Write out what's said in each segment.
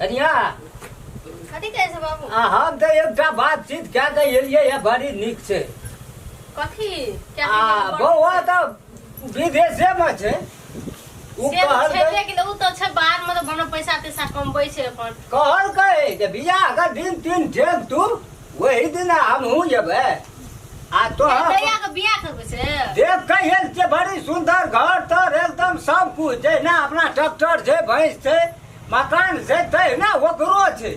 कनिया। कथी कहै छै बाबू? आ हम तऽ एकटा बातचीत कए कऽ एलियै हे, बड़ी नीक छै। कथी? क्या? आ बौआ तऽ विदेशेमे छै, ओ से तऽ कहलकै छेबे कि ओ तऽ छै बाहर मे, तऽ बना पैसा तैसा कमबै छै अपन। कहलकै जे बियाह के दिन तीन ठेक तू, ओहि दिन हमहूँ जेबै आ तोहर दैया के बियाह करबै से देख के एल छै, बड़ी सुंदर घर तर एकदम सब कुछ। जहिना अपना ट्रैक्टर छै, भैंस छै, मकान छै, तहिना ओकरो छै।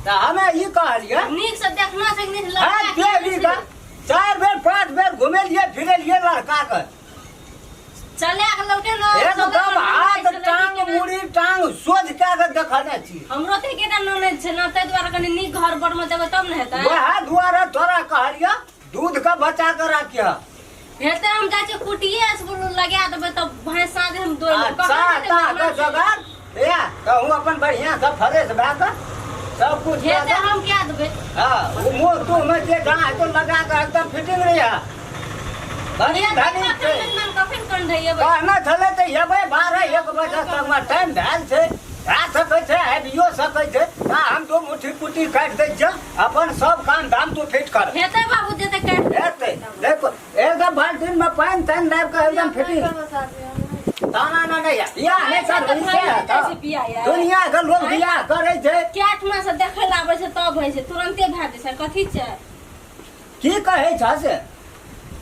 तऽ हमे ई कहलियै नीक से देखना छै कि नीक हँ, लड़का देवी केहन का छै। 4 बेर 5 बेर घुमेलियै फिरेलियै लड़का के। चले के लौटे न एकदम हाथ टांग मुड़ी टांग सोझ कए के देखने छी। हमरो तऽ एकेटा ननैद छै ने, ताहि दुआरे कनि नीक घर बर मे देबै तब ने हेतै। वएह दुआरे तोरा कहलियै दूध के बचा के राखिह। हेतै, हम जाइ छियै कुटिये से बोलू लगा देबै तब भैंस साँझ हम दोहि आ लेबै। कखन चाह हेतै ताह के मेहमान? जोगाड़ या कहूँ अपन बढ़िया से फ्रेश भए के सब कुछ कए हेतै के। हम कए देबै। हाँ, वो मुँह तूह में जे जहाँ हेतौ लगा के एकदम फिटिंग रहिया। बड़ी धनी छै। कखन कन रहिए? कहने छलै तऽ एबै 12-1 बजे तकमे, टाइम भेल छै, भए सकै छै आबियो सकै छै। आ हम दू मुट्ठी कुट्टी काटि दै छियै, अपन सब काम धाम तू फिट कर। हेतै बाबू, जेतै काटि हेतै, देखो एकदम बाल्टीन में पानि तानि लाबि कऽ एकदम फिटिंग। ताना ना नहीं बियाह नहीं करबही से हेतौ? दुनिया के लोग बियाह करै छै। कैटमा से देखै लए आबै छै तब होइ छै, तुरन्ते भए जाइ छै? कथी छै? की कहै छ से?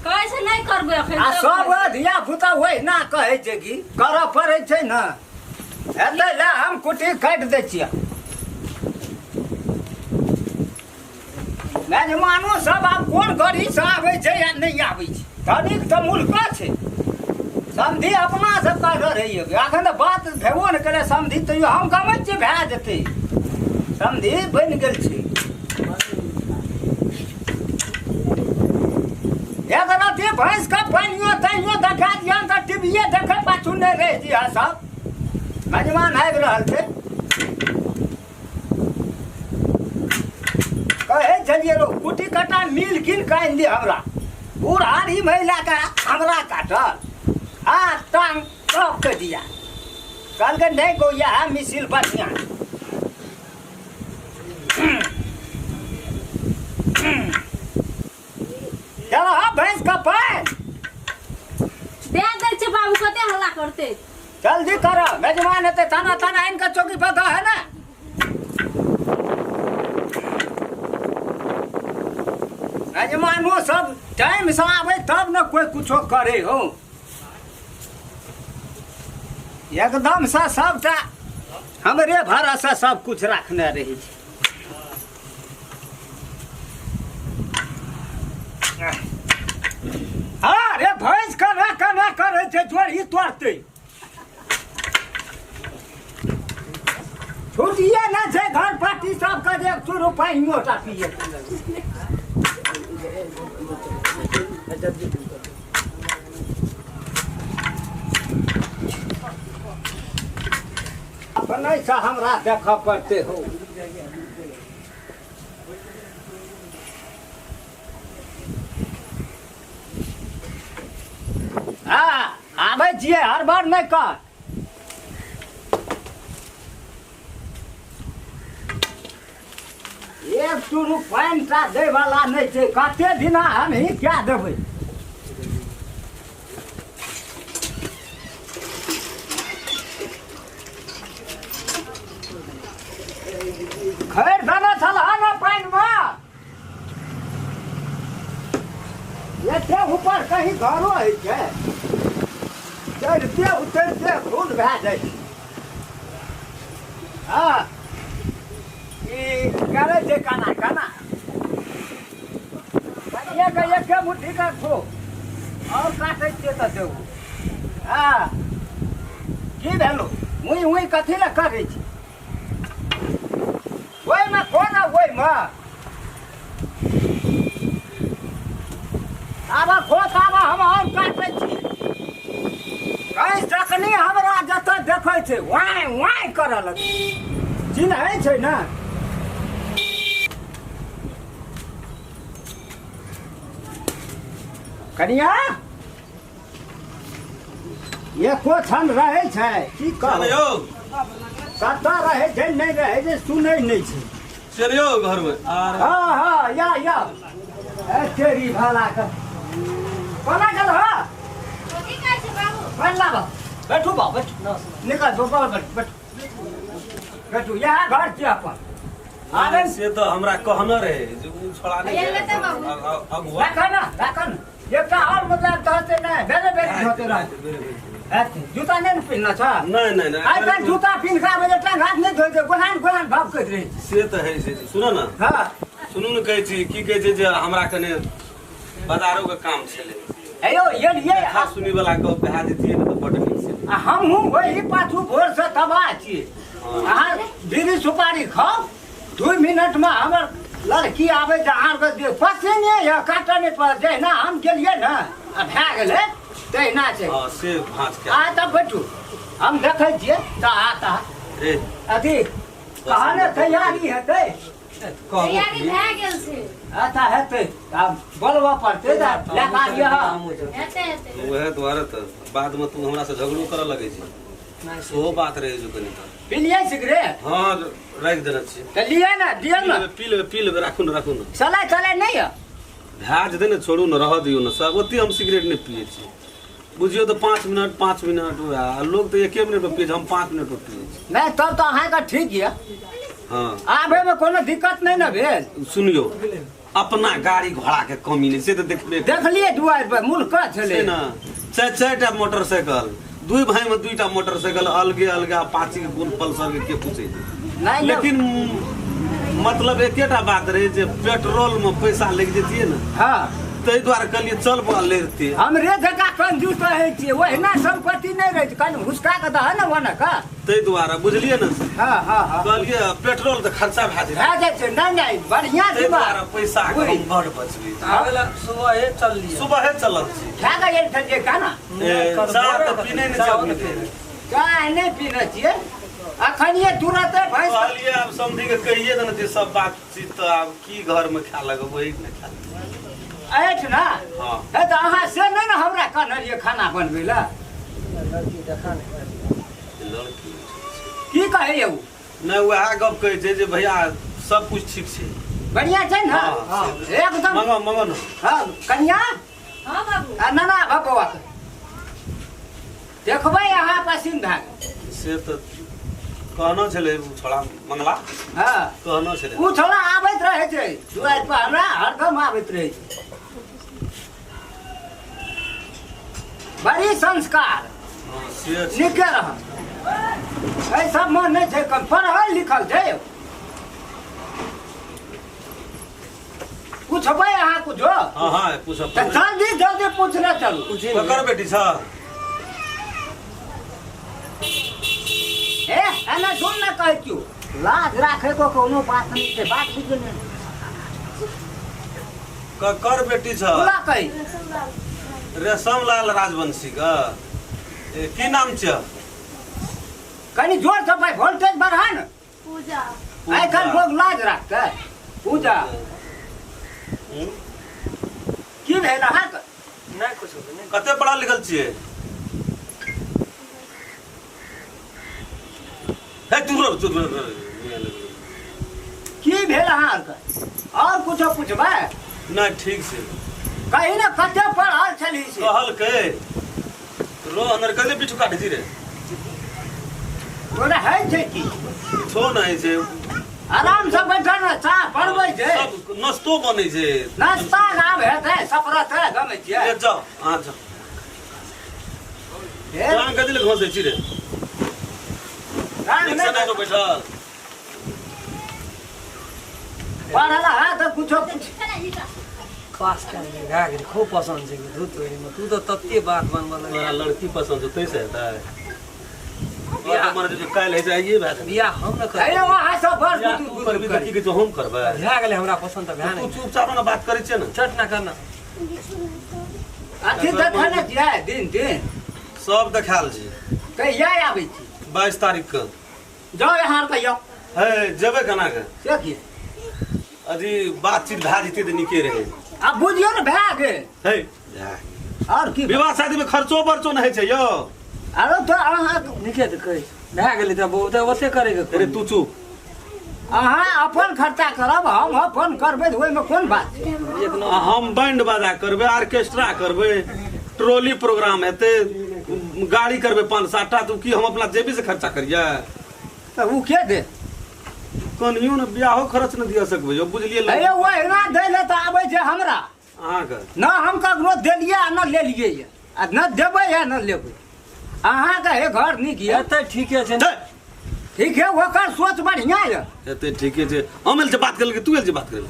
कहै छै नहि करबै अखन। आ तब सब होइ छै। धिया पुता ओहिना कहै छै कि करऽ पड़ै छै ने। हेतै, ले हम कुट्टी काटि दै छियै। मेजमानो सब आब कोन गड़ी से आबै छै या नहि आबै छै। धनिक तऽ मुल्का छै, समधि अपना सबके रहैए। एखन तऽ बात भेबो नहि करै समधि, तैयो हम गमै छियै भए जेतै। समधि बनि गेल छै। एक रति भैंस के पानियो तानियो देखा दिहन तऽ टीवीए देखै पाछू नहि रहि दिह। सब मेजमान आबि रहल छै। कहै छलियै रो कुटी कटा मिल कीन कऽ आनि दे हमरा। बूढ़ारी महिला के हमरा काटल हाथ टांग सबके दिया। कहलकै नहि गौया है मिसिल बढ़िया। चलो हाँ भैंस का पानि दे दै छै बाबू, कते हल्ला करते? जल्दी कर, मेजबान हेतै। ताना ताना आनि कऽ चौकी पर दऽ है ने। मेजबानो सब टाइम से आबै तब ने कोई कुछो करे हो। एकदम से सबटा हमरे भरोसे सब कुछ रखने रहै छै। अरे भैंस केना केना करै छै, जोड़ी तोड़तै, छुटिए नहि छै। घर पार्टी सबके जे एक सौ रुपैआ टा पिए। अपने से हमरा देखऽ पड़ते हो। हाँ, आबै छियै, हर बार नहि कर। एक चूरू पानि टा दै वाला नहि छै। कते दिना हम ही क्या देबै? खैर देने छल ने पानिमे। एते ऊपर कहीं घरो होइ छै? चढ़िते उतरिते खून भए जाइ छै। हँ, ई करै छै केना केना। कनिए के एके मुट्ठी के खो आओर काटै छियै तऽ देबो। हँ, की भेलो? हुई हुई कथी लए करै छी? ओहिमे खो ने, ओहिमे आब खो, ताबे हम आओर काटै छी। कहीं जखनी हमरा जतऽ देखै छै वाइ वाइ करऽ लगै, चिन्है छै ने। कनिया एको क्षण रहै छै की कहू? यौ। कतऽ रहै छै नहि रहै छै सुनै नहि छै। चलियो घरमे। आर हँ हँ, या या ए तेरी भला के कोना गेल। हँ, कथी कहै छै बाबू? बैठ लाबऽ, बैठू बाबू, बैठू, निकल बाबू, बैठू बैठू बैठू। इएह घर छै अपन आबे। से तऽ हमरा कहने रहे जे उ छोड़ा नहि ये लेतै बाबू। अगुआ। राखऽ ने, राखऽ ने, एकटा आओर मतलब कहते नहि बेरे बेरे होते रहते। जूता नहि ने पिन्हना छ? नहि नहि नहि। आइ काल्हि जूता पिन्ह कऽ आबै जे टांग हाथ नहि धोइ छै, गोहान गोहान भाव करैत रहै छै। से तऽ है से। सुनऽ ने। हँ। सुनू ने, कहै छी की कहै छै जे हमरा कने बाजारो के काम छलै। हे यौ, एलियै। देखा सुनी वाला गप भए जेतियै ने तऽ बड्ड नीक छलै। आ हमहूँ ओही पाछू भोरसँ तबाह छियै। अहाँ बीड़ी सुपारी खाउ, 2 मिनटमे हमर लड़की आबै छै। अहाँके जे पसीने यऽ काटऽ नहि पड़त। जहिना हम गेलियै ने आ भए गेलै तहिना छै। हँ, से भाँज के आ तब बैठू, हम देखै छियै तऽ आता रे। अथी कहने तैयारी हेतै। तैयारी भए गेल छै। अच्छा, हेतै, आब बोलबऽ पड़तै तऽ लए कऽ आबियह। हेतै हेतै। उएह दुआरे तऽ बादमे तू हमरा से झगड़ो करऽ लगै छै, सेहो बात रहै छै कनि तऽ। पिलियै सिगरेट? हँ, राखि देने छियै। तऽ लिअ ने, दिअ ने। पी लेबै, पी लेबै, राखू ने, राखू ने। चलै चलै नहि यऽ। भए जेतै ने, छोड़ू ने, रहऽ दियौ ने सब। ओते हम सिगरेट नहि पियै छी, बुझियौ तऽ 5 मिनट, 5 मिनट उएह। आ लोक तऽ एके मिनट पर पियै छै, हम 5 मिनट पर पियै छी। नहि, तब तऽ अहाँके ठीक यऽ। हँ। आबैमे कोनो दिक्कत नहि ने भेल? सुनियौ, अपना गाड़ी घोड़ाके कमी नहि से तऽ देखबे। देखलियै दुआरि पर मुल्क छलै। छै ने, चारि चारिटा मोटरसाइकिल, दुई भाई में दुईटा मोटरसाइकिल, अलगे अलगे अपाची के, कोन पल्सर के, के पूछे। नहि नहि। लेकिन मतलब एकेटा बात रहे जे पेट्रोल में पैसा लागि जतियै ने। ताहि दुआरे कहलियै चल बा लेते। हमरे जकाँ कंजूस रहै छियै, ओहिना सम्पत्ति नहि रहै छै, कनि हुसका कऽ दह ने ओना कऽ। ताहि दुआरे बुझलियै ने। हँ हँ हँ। कहलियै पेट्रोल तऽ खर्चा भए जेतै। भए जाइ छै। नहि नहि, बढ़िआँ ताहि दिमाग। दुआरे पैसा के हम बड़ बचबै छी। आबेला सुबहे चल लिअ। सुबहे चलल छी। खा कऽ गेल छलियै खाना? ए, चाह तऽ पीने नहि चाहो छी। ने पीने। चाह नहि पीने छियै अखनिये, तुरते भैंस। कहलियै आब समझी के कहिए देने छियै सब बातचीत, तऽ आब की घरमे खाय लगब, वही ने खाय लगब। अछि ने। हँ। हे, तऽ अहाँ से नहि ने हमरा कहने खाना बनबै लए। लड़की देखा ने। लड़की की कहैए ओ? नहि, वएह गप कहै छै जे भैया सब कुछ ठीक छै। बढ़िआँ छै ने? हँ। एकदम। मंगो, मंगो ने। हँ, कनिया। हँ बाबू। आ नाना भगवा के देखबै अहाँ पसिन भए गेल। से तऽ कहनो छलै ओ छोड़ा मंगला। कहनो छलै। ओ छोड़ा आबैत रहै छै दुआरि पर, हमरा हरदम आबैत रहै छै। बड़ी संस्कार। हँ, से छै। नीके रह, एहि सबमे नहि छै कम, पढ़ल लिखल छै। पूछबै अहाँ कुछो? हँ हँ, पूछब। तऽ जल्दी जल्दी पूछने चलू। पूछी ने। ककर बेटी छ? ए एना सुन ने, कहै छियौ, लाज राखै को कोनो बात नहि छै, बात बुझि ने। ककर बेटी छ? बोला कही। रेशम लाल राजवंशी के। ए, की नाम छ? कनि जोर से भाई, वोल्टेज बढ़ा ने। पूजा। आइ काल्हि लोग लाज राखतै? पूजा। हूँ? की भेल अहाँके? नहि कुछो नहि। कते पढ़ल लिखल छियै? हे, तू रह, तू रह, रह, रह। की भेल अहाँके? आओर कुछो पूछबै? नहि, ठीक छै। कही ने, कते पढ़ल छली से। कहलकै रो अंदर कते पिछु काटै छी रे? तोरा है छै की? किछो नहि छै। आराम से बैठल ने, चाह बनबै छै। सब नाश्तो बनै छै। नाश्ता आब हेतै, सफरत है, गमै छियै। ले जाओ, अहाँ जाओ। हे, राम कथी लए घोंसै छी रे? राम नीक से नहि नहि छौ बैठल। पढ़ल है तऽ कुछो कुछ। पास कए लेलियै, भए गेलै। खूब पसन्द छै धूत तोरीमे, तू तऽ तते बात बनबऽ लगलै। तोरा लड़की पसन्द छौ तै से हेतै? तोरा मने जे काल्हि होइ छै, आइए भए जेतै। बियाह हम ने हे करबै। यौ, अहाँ सब बड़ बियाह गुदुर तू गुदुर करबी तऽ करै। की कहै छौ, हम करबै? भए गेलै हमरा पसन्द तऽ भए तू नहि। चुपचाप ने बात करै छियै ने। चट ना करना। अथी देखै ने छियै दिन दिन। सब देखायल छै। कहिया आबै छी? 22 तारीख के। जाउ यहाँ कहियौ। हे, जेबै केना के? से की? अथी बातचीत भए जेतै तऽ नीके रहै। आब बुझियौ ने, भए गेल। हे। आओर की? विवाह शादी में खर्चो बर्चो नहि होइ छै यौ। आरो तऽ अहाँ नीके तऽ कहै छै। भए गेलै तऽ बहुत ओते करैके अरे तू चुप। अहाँ अपन खर्चा करब, हम अपन करबै, तऽ ओहिमे कोन बात छै? आ हम बैंड बाजा करबै, ऑर्केस्ट्रा करबै, ट्रॉली प्रोग्राम हेतै, गाड़ी करबै 5-7 टा, तऽ की हम अपना जेबी से खर्चा करियै? तऽ ओ के दे? कनियो ने बियाहो खर्च ने दिअ सकबै यौ, बुझलियै? हे यौ, ओहिना दै लए तऽ आबै छै हमरा। अहाँके न हम ककरो देलियै आ न लेलियै यऽ, आ न देबै आ न लेबै। अहाँके हे घर नीक यऽ। एतै ठीके छै। छै। ठीक है, ओकर सोच बढ़िया यऽ। एते ठीके छै। हम एल छै बात करै, तू एल छै बात करै?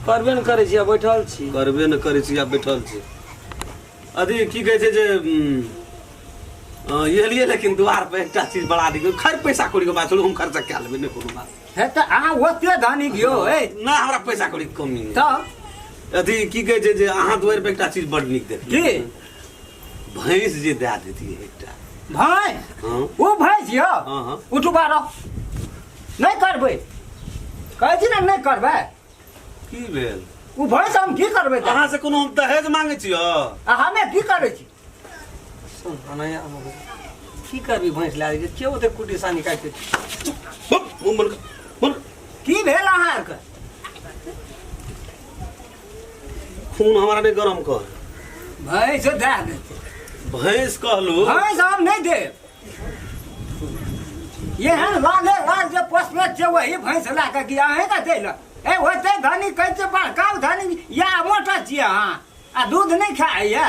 करबे ने करै छी आ बैठल छी। करबे ने करै छी आ बैठल छी। अथी की कहै छै जे एलियै, लेकिन द्वार पर एकटा चीज बड़ा नीक। खैर पैसा कौड़ी के बात छोड़ू, हम खर्चा कए लेबै, नहि कोनो बात। हे तऽ अहाँ ओते धनिक यौ ए? ना, हमरा पैसा कौड़ी के कमी नहि। तब अथी की कहै छै जे अहाँ दुआरि पर एकटा चीज बड़ नीक देखलियै। की? भैंस जे दए देतियै एकटा। भैंस? हँ। ओ भैंस यौ? हँ हँ। उठू बारह, नहि करबै, कहै छी ने नहि करबै। की भेल? ओ भैंस हम की करबै तऽ? अहाँ से कोनो हम दहेज मांगै छी यौ? आ हमे की करै छी? सुन, अनैया की करबी भैंस लए के? ओते कुटी सानी काटि चुप, मुँह बंद कर, बंद। की भेल अहाँके? खून हमरा नहि गरम कर। भैंस दए देतै। भैंस कहलू। भैंस हम नहि देब। एहन लाले लाल जे पोसने छियै वही भैंस लए कऽ कि अहीँके दै लए? ए ओते धनी कहै छै, बड़का धनी या मोटा छियै अहाँ आ दूध नहि खाइए?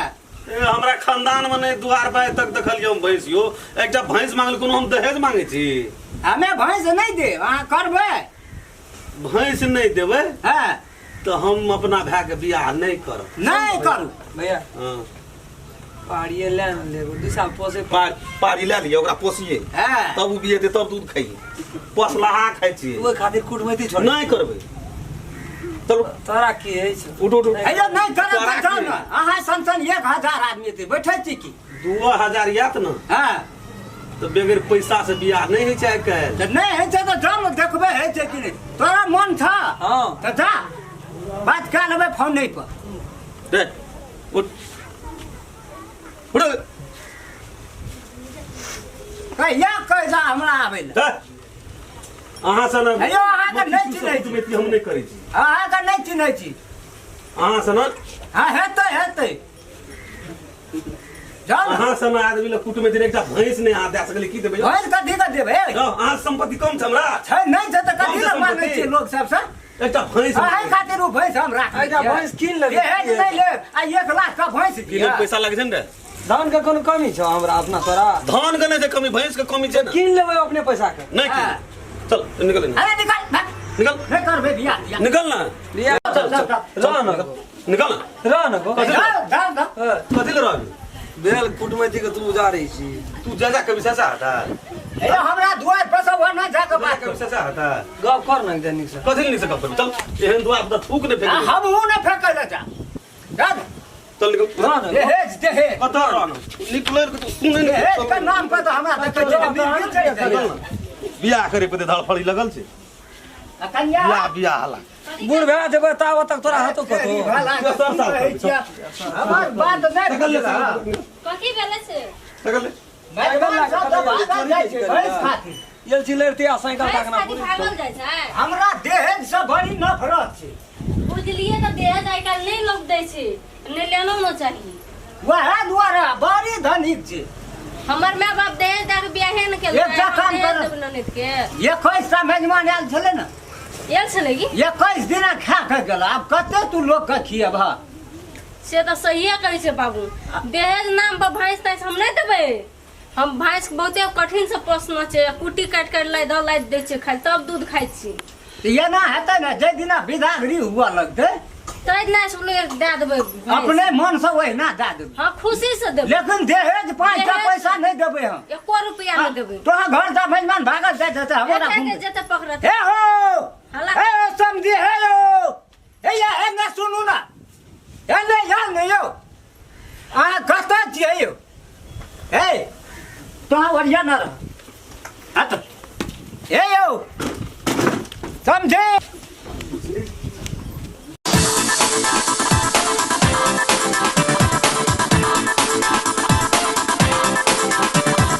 ए, हमरा खानदान में नहि दुआर पर आइ तक देखलियै हम भैंस यौ। एकटा भैंस मांगल, कोनो हम दहेज मांगै छी? हमे भैंस नहि देब, अहाँ करबै? भैंस नहि देबै? हँ। तऽ हम अपना भाय के बियाह नहि करब। नहि करू। भैया। हँ। पाड़िए लए ने लेबो, 2 साल पोसे। पारी लए लिअ, ओकरा पोसिए। हँ। तब ओ बियेतै, तब दूध खाइए। पोसलाहा खाइ छियै। ओहि खातिर कुटमैती छोड़ नहि करबै, चलू। तोरा की अछि? उठ उठ उठ। हे यौ, नहि करब तोरा तऽ जाउ की? ने, अहाँ सन सन 1000 आदमी एतै, बैठै छी की? 2000 आयत ने? हँ। तऽ बगैर पैसा से बियाह नहि होइ छै आइ काल्हि। तऽ नहि होइ छै तऽ जाउ ने, देखबै होइ छै कि नहि। तोरा मन छ? हँ। तऽ जा, बात कए लेबै फोने पर। रे उठ उठ। कहिया कहि जा हमरा आबै लए। हे, अहाँ सन हे यौ, अहाँके नहि चिन्है छी। कुटमैती हम नहि करै छी। अहाँके नहि चिन्है छी। अहाँ सन। हँ, हेतै हेतै, जाउ ने। अहाँ सन आदमी लए कुटमैती नहि, एकटा भैंस नहि अहाँ दए सकलियै, की देबै यौ? भैंस कथी के देबै? यौ, अहाँ संपत्ति कम छै हमरा? छै नहि छै तऽ कथी कम छै लए मानै सम्पत्ति। छियै लोक सबसँ? एकटा भैंस। अही खातिर ओ भैंस हम राखै एकटा छियै। भैंस कीन लेबै। दहेज नहि लेब आ 1 लाख के भैंस की दिअ। पैसा लगै छै ने रे? धान के कोनो कमी छौ हमरा अपना तोरा? धान के नहि छै कमी, भैंस के कमी छै ने। कीन लेबै अपने पैसा के। नहि हाँ। कीन, चल निकल। अरे निकल, भाग। निकल। नहि करबै बियाह तियाह। निकल ना। बियाह। चल चल चल। रह न गो। निकल ना। रह न गो। कथी? जाउ जाउ जाउ। हाँ, कथी ले रहबी? भेल कुटमैती के तू उजारै छी। तू जा जा, कभी सचा हटा। हे यौ, हमरा दुआर पर से ओना जाके बात कभी करू। सचा हटा। गप कर ने एकटा नीक से। कथी ले नहीं से गप करबी? चल, एहन दुआर पर तऽ थूक नहि आ फेंक। हमहूँ नहि फेकै लए जा। जा। चल निकल। रह न गो। दहेज दहेज। कतऽ रहना निकल के तू सुनै नहि। दहेज के नाम पर तऽ हमरा देखै छियै तऽ बिल चढ़ि निकल जाइए। ना। बियाह करे पे धड़फड़ी लगल छै। आ कनिया बियाह बियाह हला। बूढ़ भए जेबै ताबत तक तोरा हाथो तेरी कतौ। भला के सर, की साल कहै छियै? हमर बात नहि निकल ले। बुझलह। कथी भेलै से? निकल ले। मेजबान सब तऽ भागल जाइ छै भैंस खातिर। एल छी लड़ती आ साइकिल भैंस ताकना खातिर पूरी। भागल जाइ छै? हमरा दहेज से बड़ी नफरत छै। बुझलियै तऽ दहेज आइ काल्हि नहि लोक दै छै, नहि लेनो ने चाही। वएह दुआरे बड़ी धनिक छै। हमर माय बाप दहेज दए के बियाहे ने केलकै। एकटा हम काम दहेज कर। देबै ननैद के? 21 टा मेजबान आयल छलै ने? आयल छलै की? 21 दिना खा के गेल, आब कते तू लोक के खियबह? से तऽ सहिए कहै छै बाबू, दहेज नाम पर भैंस तैंस हम नहि देबै। हम भैंस के बहुते कठिन से पोसना छै, कुट्टी काटि काटि लादि धऽ लादि दै छियै खाइ, तब दूध खाइ छी। तऽ एना हेतै ने, जाहि दिना विदागरी हुअ लगतै तै दिना से लोग दए देबै भैंस। अपने मन से ओहिना दए देबै। हँ, खुशी से देबै। लेकिन दहेज 5 टा दहेज- पैसा नहि देबै हम। एको रुपया नहि देबै। तोरा घर से मेजबान भागल जाइत हेतै हमरा एते घुमबै। जते पकड़त। हे हो। हल्ला। हे हो समझी, हे हो, हे या हे ना, सुनू ना, हे नहि या नहि यौ, अहाँ कतऽ छियै यौ? हे तोहाँ ओरिया न रह। हट। हे यौ समझे।